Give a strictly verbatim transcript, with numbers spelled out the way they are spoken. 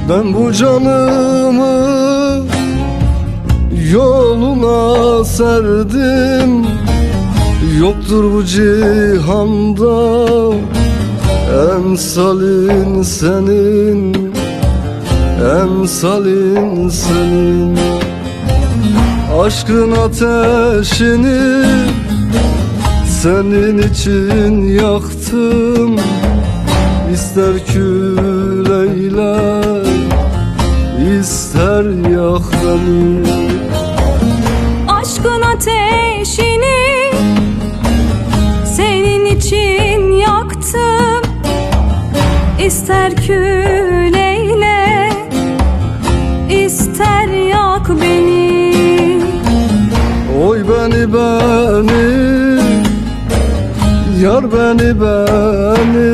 Ben bu canımı yoluna serdim. Yoktur bu cihanda emsalin senin, emsalin senin. Aşkın ateşini senin için yaktım. İster kül eyle, ister yak beni. Aşkın ateşini senin için yaktım. İster kül eyle, ister yak beni. Oy beni, beni, yar beni, beni.